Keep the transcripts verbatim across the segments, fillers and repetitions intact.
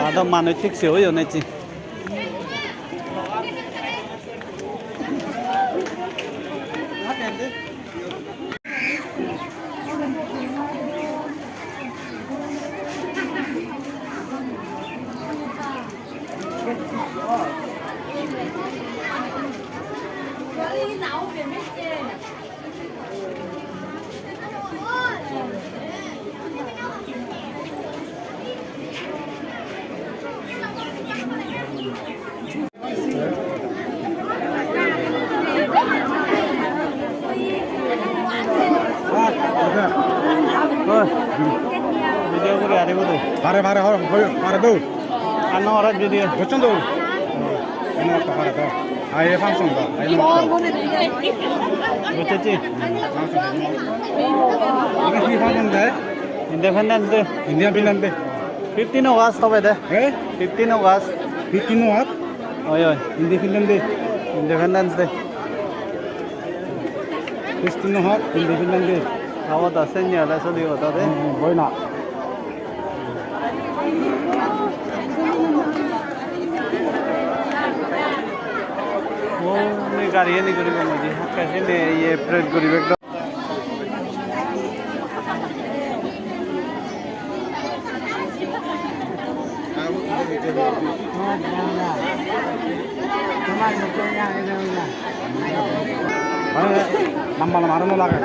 Ado manuj thik se oyon ecche. Video guri aribo do. Pare, pare, hor, hor, pare do. Ano ora video. Gocchon do. Ano ora pare do. Ai, e function do. Ai, no. Gocchon chi. Ini hi function de? Independence Day. Independence Day. Fifteen August hobe de. Eh? Fifteen August. Fifteen August? Oi, oi. Independence Day. Independence Day. Fifteen August, Independence Day. Abo da sen ya da sodi hoda de. Hmm, hmm, boi na. Oh, me gari ani guri gom hoji. Hakke sene ye parade guribe. Lamba lamba aro no lage.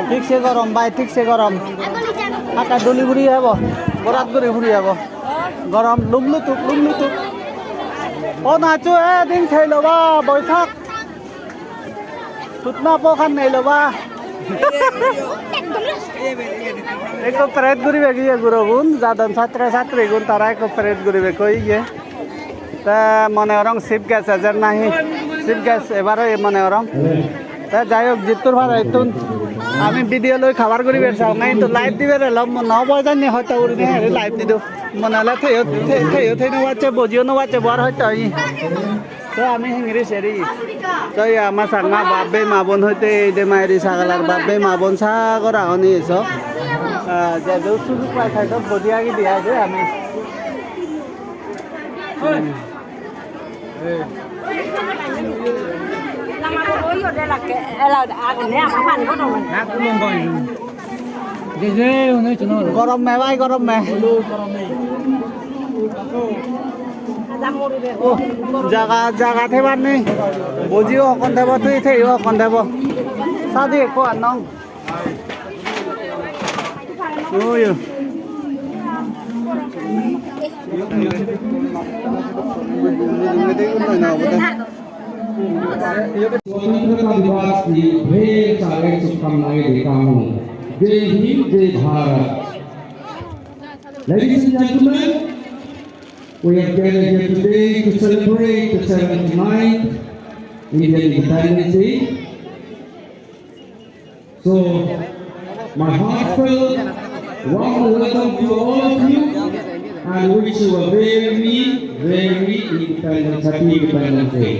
Thik se gorom bhai, thik se gorom. Hakka duli puri ebo, borat guri puri ebo. Gorom lum lutuk, lum lutuk. O nachu, e ding thei lo ba, boi thak. Tutna po khan nei lo ba. Ekko parade guribe giye gurogun, jadon chatra chatrigun, tara ekko parade guribe koi giye. Te mone gorong chief guest ejer nahi, chief guest ebaro ei mone gorong. Te jai hok, jittur pare ittun ami video loi cover guribar sang, nahi hintu live dibar elom, no boi jani hoito gurinei live dido. Mone ole theyo, the-, theyo thei no pacche, bojiyo no pacche, bor hoito oi. So ami hingiri seri. So ye ama Changma bap bei ma bon hoite, ei de mairi sagalar bap bei ma bon sagor agon ei so. Ah, je je sujug pai side-ot boji agi di age ami. Hmm. Gorom me bhai, gorom me. Oh, jaga, jaga thebar nei. Bojiyo hokkon thebo, tui theyo hokkon thebo. Sadi ekko annong. Oh, yeah. स्वतंत्रता दिवस की ढेर सारे शुभकामनाएं देता हूँ। जय हिंद, जय Bharat. Ladies and gentlemen, we have gathered here today to celebrate the seventy-ninth Indian Independence Day. So, my heartfelt warm welcome to all of you and wish you a very, very independence, happy Independence Day.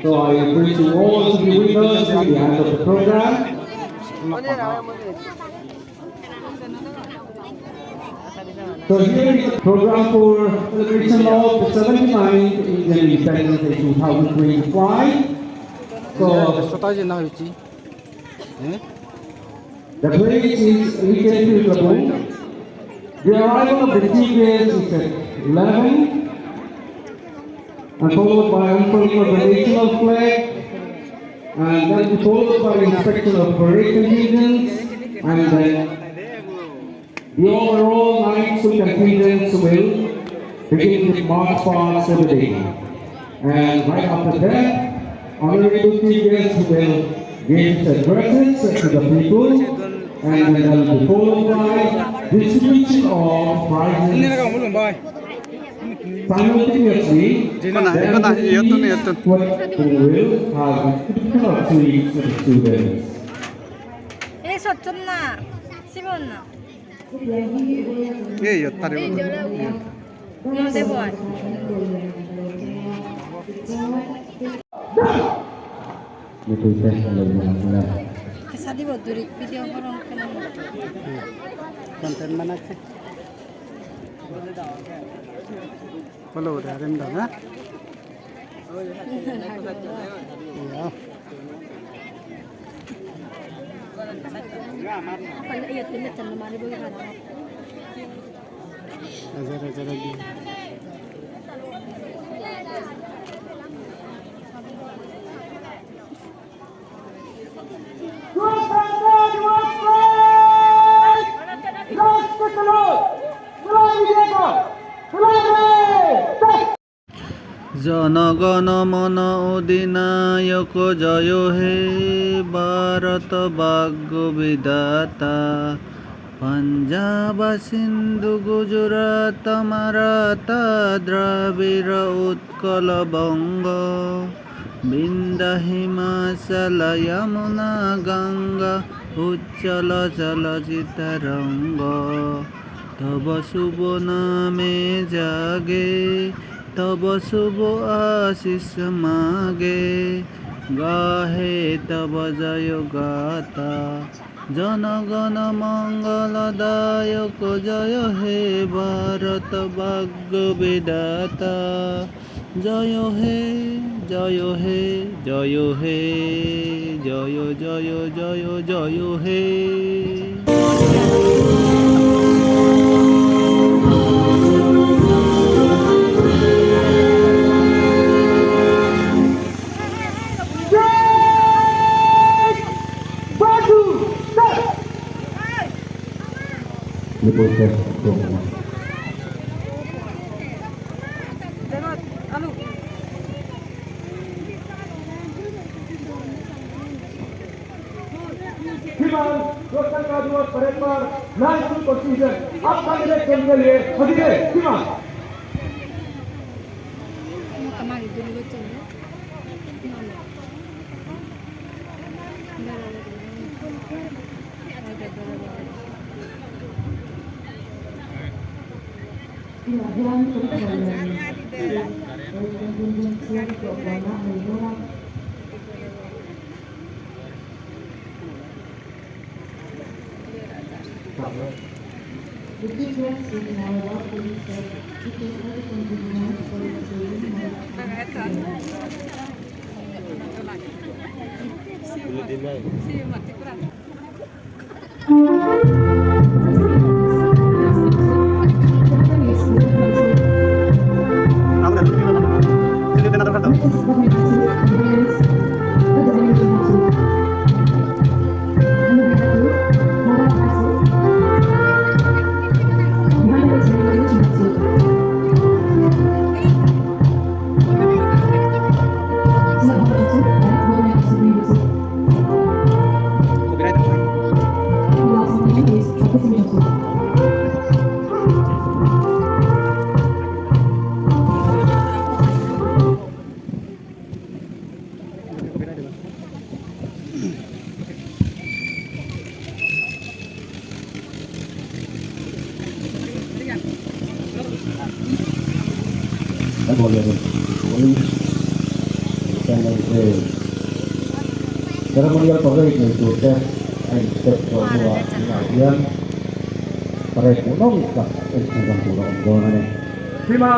So I request you all to be with us till the end of the program. So here is the program for celebration of the seventy-ninth Indian Independence Day two thousand twenty-five. So, the parade is immediately to the boom. The arrival of the chief guest is at eleven, and followed by unfurling of the national flag, and then followed by inspection of parade contingents, and then the overall nine school contingents will begin with march past for the day. And right after that, honorable chief guests will give addresses to the people, and then will be followed by distribution of prizes. Simultaneously, kona, then kona, the iyottun, iyottun. Will have a sweet to the students. Ei socchon na, Simon na. Ei, iyot tari. Ei, jole uyo. Node boi. Sadi boduri video gorong kena. Content banachche. Follow de, Arindam, ha? Iya. Ejer, ejer, ejer. Jono gono mono odhinayok joyo he Bharat bhagyo vidhata. Punjab Sindhu Gujarat Maratha Dravida Utkala Banga Vindhya Himachal Yamuna Ganga Ucchal Jalaji Taranga. Tava subh name jage, tava subh ashish mage, gahe tava jaya gatha. Jana gana mangala dayaka jaya he Bharat bhagya vidhata. Jaya he, jaya he, jaya he, jaya, jaya, jaya, jaya he. श्रीमान, स्वतंत्रता दिवस परेड पर लाल सूट और सीजन, आप कैंडिडेट के लिए हजिरे, श्रीमान। Ceremonial parade neitu te ai step ko tua na yan parade ko nong ka en kan ko nong ne. Sima,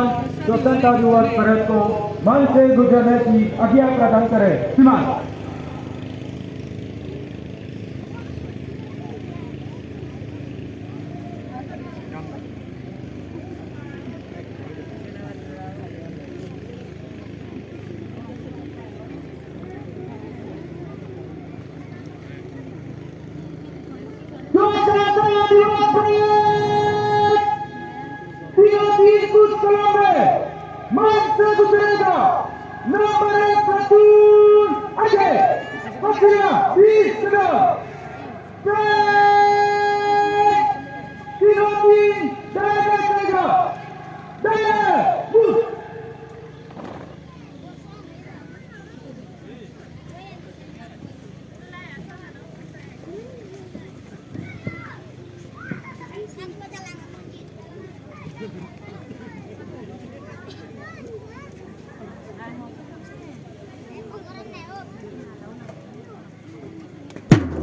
dosen ta juat parade ko man se gujane ki agia pradan kare. Sima.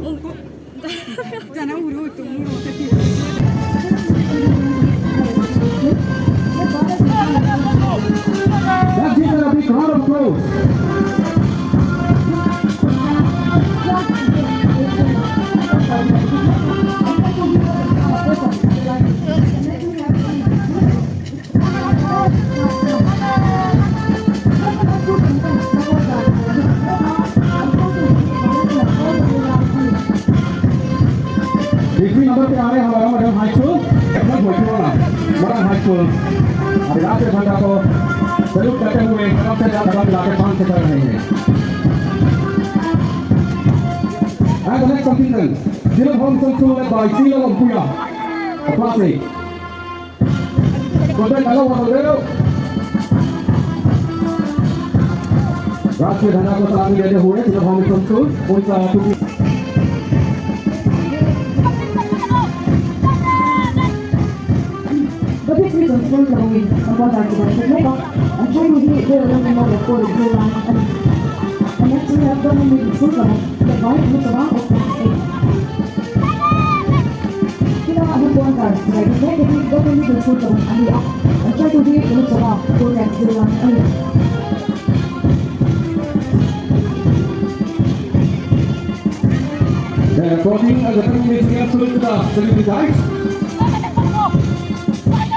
Let's give them a big round of applause. Victory number पे आ रहे हैं हमारा modern high school, modern high school. अभी रात में ठंडा को सैल्यूट करते हुए तरफ से ज्यादा मिला के पाँच से कर रहे हैं। And the next contestant, Zero Home Central led by Sila Lampuya, class eight. Contact hello, hello. राष्ट्रीय झंडा को सलामी देते हुए Zero Home Central उनका टोपी। But it's written, so it's a way. I'm not going to go to the back. I'm trying to do it there, and I'm not going to go to the line. And, and actually, I've done it before, but the vibe was around of that stage. Kila hubungan, like, negative, negative hubungan, and try to be in the Sabah, go back to the line. They're approaching as the twenty minutes here, so it's the twenty guys.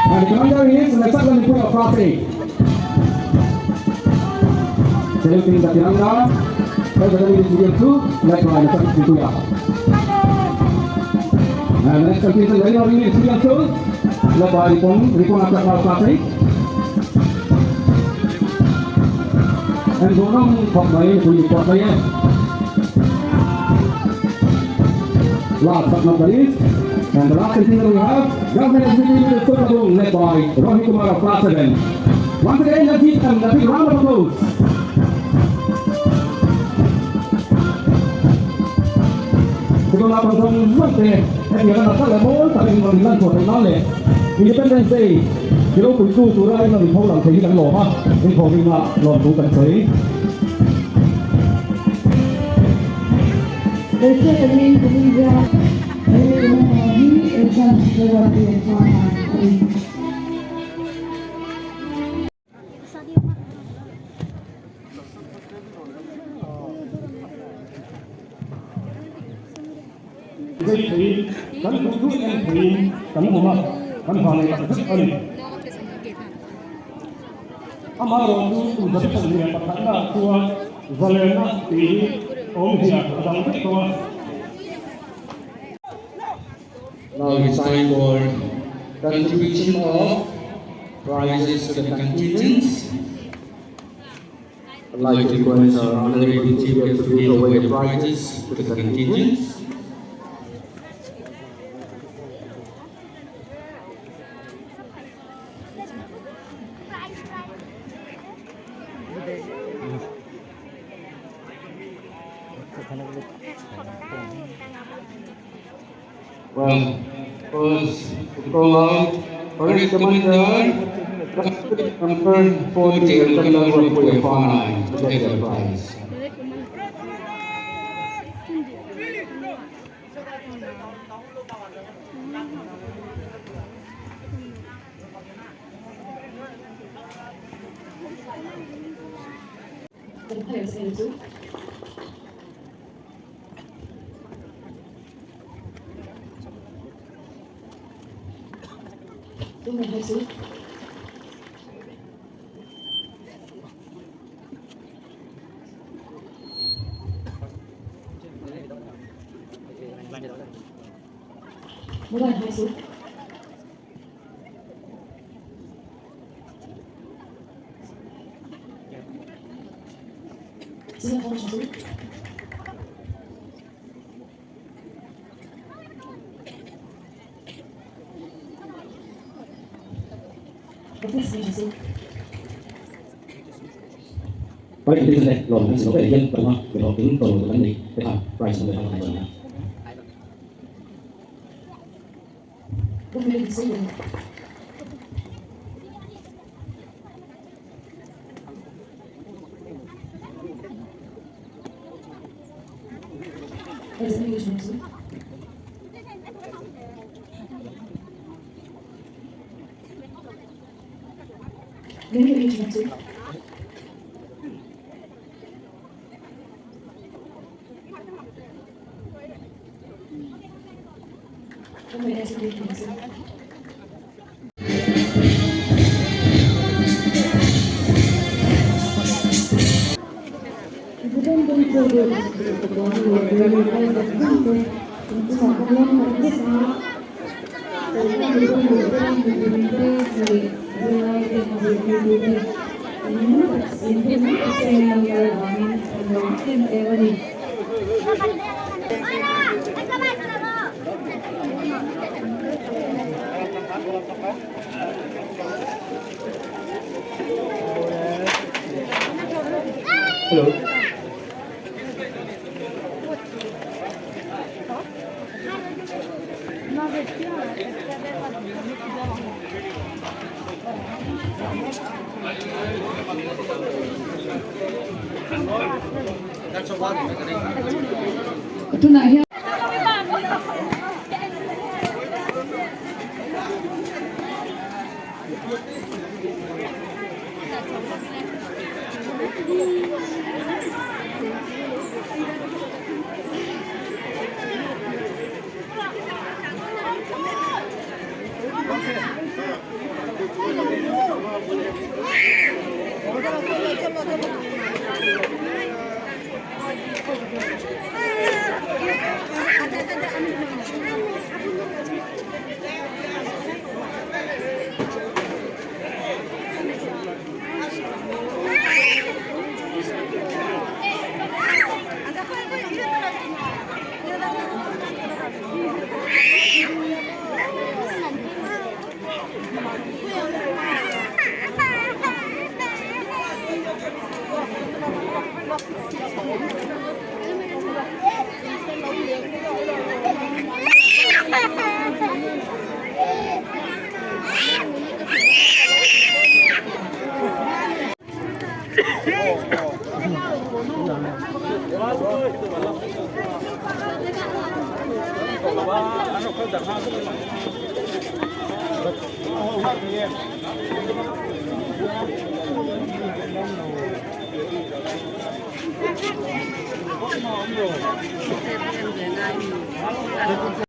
And the commander is Nasakla Lipura Prate. Saluting the Tiranga, as the twenty minutes here too, led by Nasakla Lipura. And the next contestant, very early, is here too, led by Ripon, Ripon Atakla Prate. And Gordon Pokmai, who you put there. Last but not the least, and the last contestant we have, Government Executive Minister Sukhabung, led by Rohit Kumar of Class seven. Once again, let's give them a big round of applause. Kedona konsong mante, eh, dia kan asal lemon, tapi ini bilang kota nale. Independence Day, kilo kuitu surai na lipong lang kegi lang loma, ini kegi na lom tu kan sei. Ese kami kemudian, eh, ini exam lewat di exam. Kan kutu kan kutu kan mama kan hale kan hale. Amaro tu tu jadi kan dia pakai na tua zalena ini om dia kadang tu tua. Now it's time for contribution of prizes to the contingents. I'd like to request our honorary D G P to give away the prizes to the contingents. Well, first to call out, Parish Commander, number forty, Elkanah Group, Puyafana, to take the prize. Baik, jadi saya lomba, semoga dia pernah berhubung kalau bukan nih, kita prize sampai apa aja. Hello.